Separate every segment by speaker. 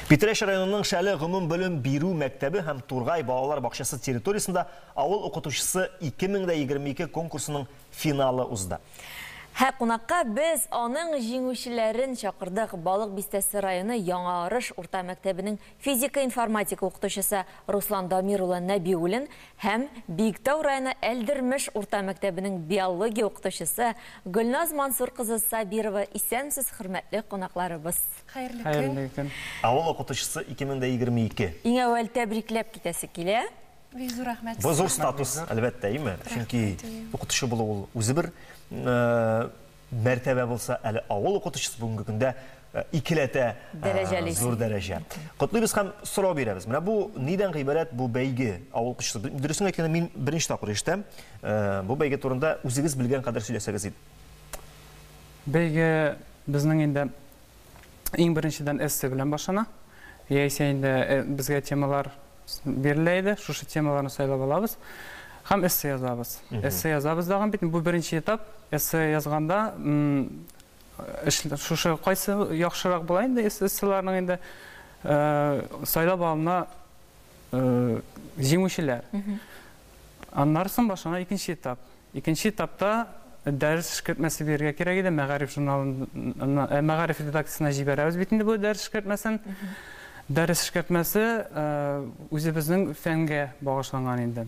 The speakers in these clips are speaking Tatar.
Speaker 1: Питрәч районының Шәле гомумбелем бирү мәктәбе һәм Тургай балалар бакчасы территориясендә Авыл укытучысы 2022 конкурсының финалы узды.
Speaker 2: Һәр кунакка без аның җиңүчеләрен чакырдык. Балык Бистәсе районы Яңа Арыш урта мәктәбенең физика-информатика укытучысы Руслан Дамир улы Нәбиуллин һәм Биектау районы Әлдермеш урта мәктәбенең биология укытучысы Гөлназ Мансур кызы Сабирова. Исәнмесез, хөрмәтле кунакларыбыз!
Speaker 3: Хәерле көн.
Speaker 4: Хәерле көн.
Speaker 1: Авыл укытучысы 2022.
Speaker 2: Иң әүвәл тәбрикләп китәсе килә.
Speaker 3: Бик зур рәхмәт.
Speaker 1: Бу зур статус, әлбәттә, әйеме? Чөнки укытучы булу ул үзе бер мәртәбә булса, әле авыл укытучысы бүгенге көндә икеләтә зур дәрәҗә. Котлыйбыз һәм сорау бирәбез. Менә бу нидән гыйбарәт бу бәйге, авыл укытучысы? Дөресен әйткәндә, мин беренче тапкыр ишетәм. Бу бәйге турында үзегез белгән кадәр сөйләсәгез иде.
Speaker 4: Бәйге безнең инде иң беренчедән эссе белән башлана. Яисә инде безгә темалар бирелә иде, шушы темаларны сайлап алабыз һәм эссе язабыз. Эссе язабыз дагын бит, бу беренче этап. Эссе язганда шушы кайсы яхшырак була инде эсселарның инде сайлап алына җиңүчеләр. Аннары соң башлана икенче этап. Икенче этапта дәрес эшкәртмәсе бирергә кирәк иде. Мәгариф журналына, Мәгариф редакциясенә җибәрәбез бит инде бу дәрес эшкәртмәсен. Дәрес эшкәртмәсе үзебезнең фәнгә багышланган инде.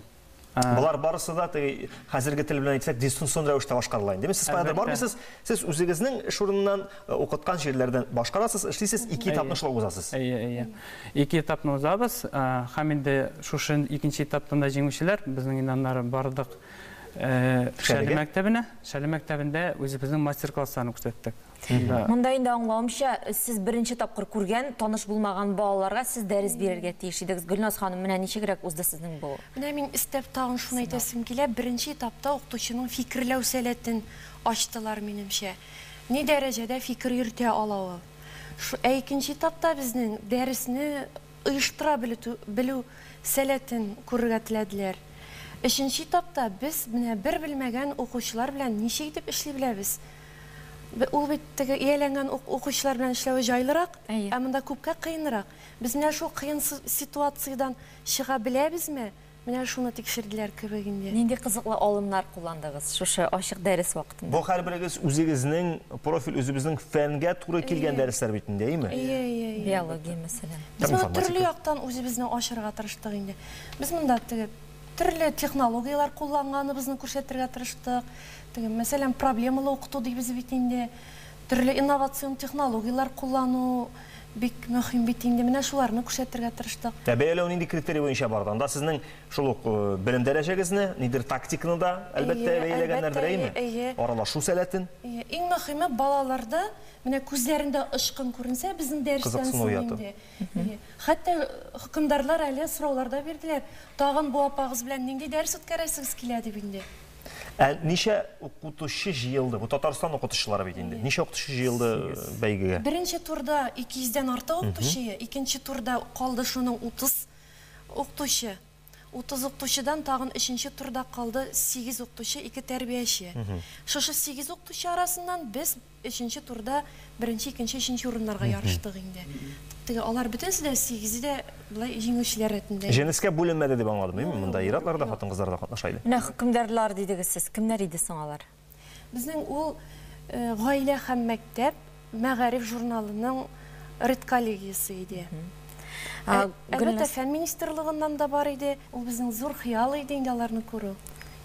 Speaker 1: Болар барысы да теге хәзерге тел белән әйтсәк, дистанцион рәвештә башкарыла инде. Сез каядыр бармыйсыз, сез үзегезнең эш урыныннан укыткан җирләрдән башкарасыз, эшлисез, ике этапны шулай узасыз.
Speaker 4: Әйе, әйе. Ике этапны узабыз. Һәм инде шушы икенче этаптан да җиңүчеләр, безнең инде аннары бардык Шәле мәктәбенә. Шәле мәктәбендә үзебезнең мастер-классларны күрсәттек.
Speaker 2: Монда инде аңлавымча, сез беренче тапкыр күргән, таныш булмаган балаларга сез дәрес бирергә тиеш идегез. Гөлназ ханым, менә ничегрәк узды сезнең бу?
Speaker 3: Менә мин өстәп тагын шуны әйтәсем килә, беренче этапта укытучының фикерләү сәләтен ачтылар, минемчә. Ни дәрәҗәдә фикер йөртә ала ул. Ә икенче этапта безнең дәресне оештыра белү сәләтен күрергә теләделәр. Өченче этапта без менә бер белмәгән укучылар белән ничек итеп эшли беләбез. Ул бит теге ияләнгән укучылар белән эшләве җайлырак, ә монда күпкә кыенрак. Без менә шул кыен ситуациядән чыга беләбезме? Менә шуны тикшерделәр кебек инде.
Speaker 2: Нинди кызыклы алымнар кулландыгыз шушы ачык дәрес вакытында?
Speaker 1: Бу һәрберегез үзегезнең профиль, үзебезнең фәнгә туры килгән дәресләр бит инде, әйеме?
Speaker 3: Әйе, әйе, әйе.
Speaker 2: Биология, мәсәлән.
Speaker 3: Без моны төрле яктан үзебезне ачырга тырыштык инде. Без монда теге төрле технологияләр кулланганыбызны күрсәтергә тырыштык. Теге, мәсәлән, проблемалы укыту дибез бит инде. Төрле инновацион технологияләр куллану бик мөһим бит инде. Менә шуларны күрсәтергә тырыштык.
Speaker 1: Ә бәяләү нинди критерий буенча барды? Анда сезнең шул ук белем дәрәҗәгезне, нидер тактиканы да, әлбәттә, бәяләгәннәрдер, әйеме?
Speaker 3: Әйе.
Speaker 1: Аралашу сәләтен.
Speaker 3: Әйе. Иң мөһиме, балаларда менә күзләрендә очкын күренсә, безнең дәрестән соң инде. Әйе. Хәтта хөкемдарлар әле сораулар да бирделәр. Тагын бу апагыз белән нинди дәрес үткәрәсегез килә, дип инде.
Speaker 1: Ә ничә укытучы җыелды? Бу Татарстан укытучылары бит инде. Ничә укытучы җыелды бәйгегә?
Speaker 3: Беренче турда 200 дән артык укытучы, икенче турда калды шуның 30 укытучы. 30 укытучыдан тагын өченче турда калды 8 укытучы, 2 тәрбияче. Шушы 8 укытучы арасыннан без Өченче турда беренче, икенче, өченче урыннарга ярыштык инде. Теге алар бөтенесе дә, сигезе дә болай җиңүчеләр рәтендә.
Speaker 1: Җенескә бүленмәде дип аңладым, әйеме? Монда ир-атлар да, хатын-кызлар да катнаша иде.
Speaker 2: Менә хөкемдарлар дидегез сез. Кемнәр иде соң алар?
Speaker 3: Безнең ул Гаилә һәм мәктәп мәгариф журналының редколлегиясе иде. Әлбәттә, фән министрлыгыннан да бар иде. Ул безнең зур хыял иде инде аларны күрү.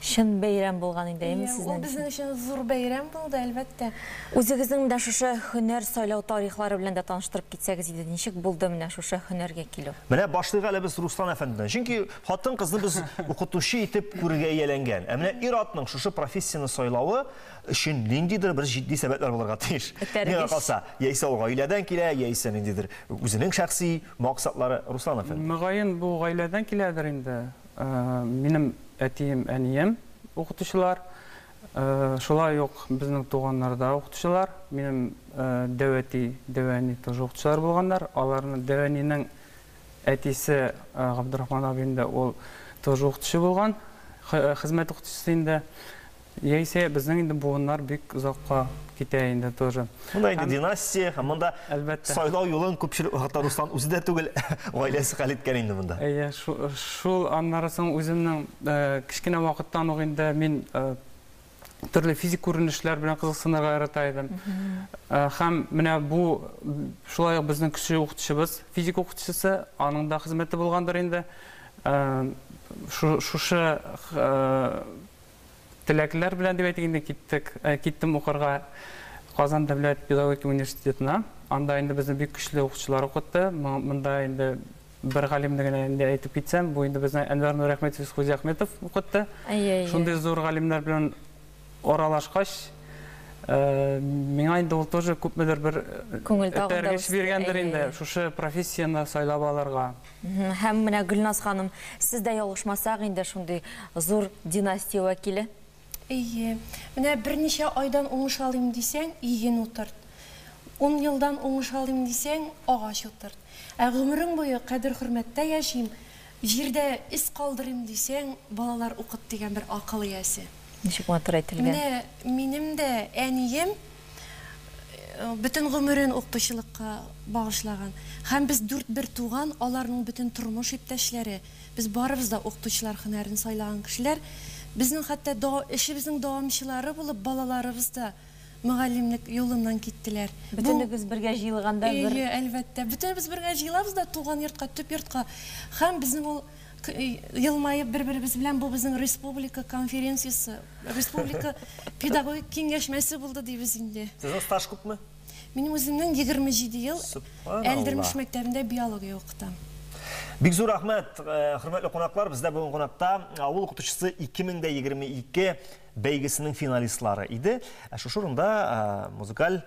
Speaker 2: Чын бәйрәм булган инде, әйеме сезнең өчен?
Speaker 3: Ул безнең өчен зур бәйрәм булды, әлбәттә.
Speaker 2: Үзегезнең менә шушы һөнәр сайлау тарихлары белән дә таныштырып китсәгез иде, ничек булды менә шушы һөнәргә килү?
Speaker 1: Менә башлыйк әле без Руслан әфәндедән. Чөнки хатын-кызны без укытучы итеп күрергә ияләнгән. Ә менә ир-атның шушы профессияне сайлавы өчен ниндидер бер җитди сәбәпләр булырга тиеш.
Speaker 2: Этәргеч.
Speaker 1: Миңа калса, яисә ул гаиләдән килә, яисә ниндидер үзенең шәхси максатлары. Руслан әфәнде.
Speaker 4: Мөгаен, бу гаиләдән киләдер инде. Минем әтием, әнием укытучылар. Шулай ук безнең туганнар да укытучылар. Минем дәү әти, дәү әни тоже укытучылар булганнар. Аларның дәү әнинең әтисе Габдрахман абый инде ул тоже укытучы булган, хезмәт укытучысы инде. Яисә безнең инде буыннар бик озакка китә инде тоже.
Speaker 1: Монда инде династия һәм монда
Speaker 4: Әлбәттә.
Speaker 1: сайлау юлын күпчелек вакытта Руслан үзе дә түгел, гаиләсе хәл иткән инде монда.
Speaker 4: Әйе, шул аннары соң үземнең кечкенә вакыттан ук инде мин төрле физик күренешләр белән кызыксынырга ярата идем. Һәм менә бу шулай ук безнең кече укытучыбыз, физика укытучысы, аның да хезмәте булгандыр инде. Шушы теләкләр белән дип әйтик инде киттек, киттем укырга Казан дәүләт педагогика университетына. Анда инде безне бик көчле укытучылар укытты. Монда инде бер галимне генә инде әйтеп китсәм, бу инде безне Әнвәр Нурәхмәтович Хуҗиәхметов укытты. Шундый зур галимнәр белән аралашкач, миңа инде ул тоже күпмедер бер этәргеч биргәндер инде шушы профессияне сайлап алырга.
Speaker 2: Һәм менә Гөлназ ханым, сез дә ялгышмасак инде шундый зур династия вәкиле.
Speaker 3: Әйе. Менә берничә айдан уңыш алыйм дисәң, иген утырт. 10 елдан уңыш алыйм дисәң, агач утырт. Ә гомерең буе кадер-хөрмәттә яшим, җирдә эз калдырыйм дисәң, балалар укыт дигән бер акыл иясе.
Speaker 2: Ничек матур әйтелгән.
Speaker 3: Менә минем дә әнием бөтен гомерен укытучылыкка багышлаган. Һәм без дүрт бер туган, аларның бөтен тормыш иптәшләре, без барыбыз да укытучылар һөнәрен сайлаган кешеләр. Безнең хәтта эшебезнең дәвамчылары булып балаларыбыз да мөгаллимлек юлыннан киттеләр.
Speaker 2: Бөтенегез бергә җыелганда бер
Speaker 3: Әйе, әлбәттә. Бөтенебез бергә җыелабыз да туган йортка, төп йортка. Һәм безнең ул елмаеп бер-беребез белән бу безнең республика конференциясе, республика педагогик киңәшмәсе булды дибез инде.
Speaker 1: Сезнең стаж күпме?
Speaker 3: Минем үземнең 27 ел Әлдермеш мәктәбендә биология укытам.
Speaker 1: Бик зур рәхмәт, хөрмәтле кунаклар, бездә бүген кунакта авыл укытучысы 2022 бәйгесенең финалистлары иде. Ә шушы урында музыкаль